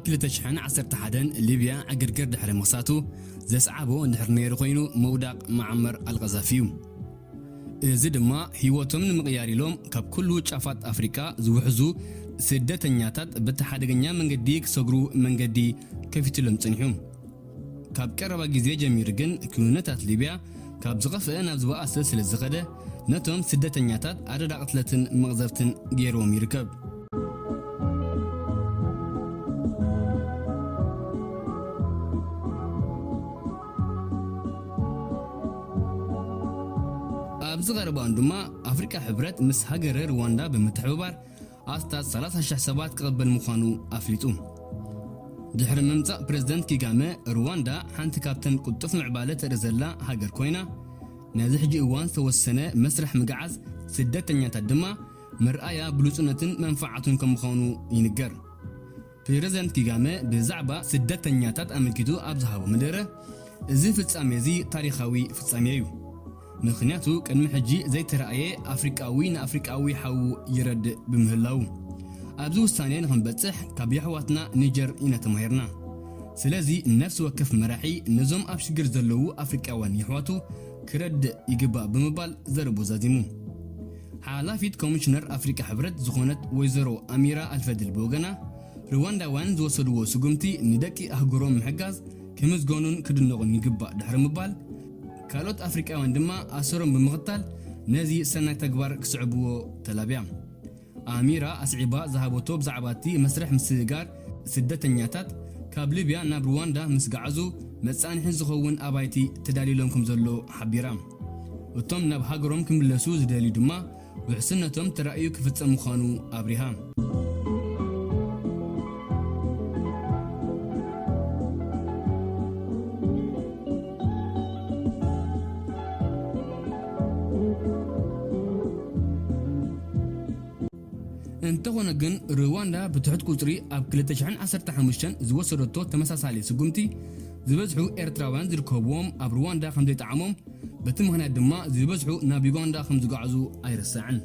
ክልተ ሽሕን ዓሰርተ ሓደን ሊብያ ዕግርግር ድሕሪ ምኽሳቱ ዘስዓቦ እንድሕር ነይሩ ኮይኑ ምውዳቕ መዓመር ኣልቀዛፊ እዩ። እዚ ድማ ህይወቶም ንምቕያር ኢሎም ካብ ኩሉ ጫፋት ኣፍሪቃ ዝውሕዙ ስደተኛታት በቲ ሓደገኛ መንገዲ ክሰግሩ መንገዲ ከፊትሎም ጸኒሑ። ካብ ቀረባ ግዜ ጀሚሩ ግን ኩነታት ሊብያ ካብ ዝኸፍአ ናብ ዝበኣሰ ስለ ዝኸደ ነቶም ስደተኛታት ኣደዳ ቅትለትን መቕዘፍትን ገይርዎም ይርከብ። ኣብዚ ቀረባን ድማ ኣፍሪቃ ሕብረት ምስ ሃገረ ሩዋንዳ ብምትሕብባር ኣስታት ሰላሳ ሽሕ ሰባት ክቕበል ምዃኑ ኣፍሊጡ። ድሕሪ ምምጻእ ፕረዚደንት ኪጋመ፣ ሩዋንዳ ሓንቲ ካብተን ቅልጡፍ ምዕባለ ተርኢ ዘላ ሃገር ኮይና፣ ነዚ ሕጂ እዋን ዝተወሰነ መስርሕ ምግዓዝ ስደተኛታት ድማ መርኣያ ብሉጽነትን መንፈዓቱን ከም ምዃኑ ይንገር። ፕረዚደንት ኪጋመ ብዛዕባ ስደተኛታት ኣመልኪቱ ኣብ ዝሃቦ መደረ፣ እዚ ፍጻሜ እዚ ታሪኻዊ ፍጻሜ እዩ። ምኽንያቱ ቅድሚ ሕጂ ዘይተራእየ ኣፍሪቃዊ ንኣፍሪቃዊ ሓዉ ይረድእ ብምህላዉ፣ ኣብዚ ውሳኔ ንኽንበጽሕ ካብ የሕዋትና ኒጀር ኢና ተማሂርና። ስለዚ ነፍሲ ወከፍ መራሒ ነዞም ኣብ ሽግር ዘለዉ ኣፍሪቃውያን የሕዋቱ ክረድእ ይግባእ ብምባል ዘረቡ ዛዚሙ። ሓላፊት ኮሚሽነር ኣፍሪቃ ሕብረት ዝኾነት ወይዘሮ ኣሚራ ኣልፈድል ብወገና፣ ሩዋንዳውያን ዝወሰድዎ ስጉምቲ ንደቂ ኣህጉሮም ምሕጋዝ ክምዝገኑን ክድነቑን ይግባእ ድሕሪ ምባል፣ ካልኦት ኣፍሪቃውያን ድማ ኣሰሮም ብምኽታል ነዚ ሰናይ ተግባር ክስዕብዎ ተላብያ። ኣሚራ ኣስዒባ ዝሃበቶ ብዛዕባ እቲ መስርሕ ምስግጋር ስደተኛታት ካብ ሊብያ ናብ ሩዋንዳ ምስ ገዓዙ መጻንሒ ዝኸውን ኣባይቲ ተዳልዩሎም ከም ዘሎ ሓቢራ። እቶም ናብ ሃገሮም ክምለሱ ዝደልዩ ድማ ውሕስነቶም ተራእዩ ክፍጸም ምዃኑ ኣብሪሃ። እንተኾነ ግን ሩዋንዳ ብትሑት ቁጽሪ ኣብ ክልተ ሽሕን ዓሰርተ ሓሙሽተን ዝወሰደቶ ተመሳሳሊ ስጉምቲ ዝበዝሑ ኤርትራውያን ዝርከብዎም ኣብ ሩዋንዳ ከም ዘይጠዓሞም፣ በቲ ምኽንያት ድማ ዝበዝሑ ናብ ዩጋንዳ ከም ዝጓዓዙ ኣይርሳዕን።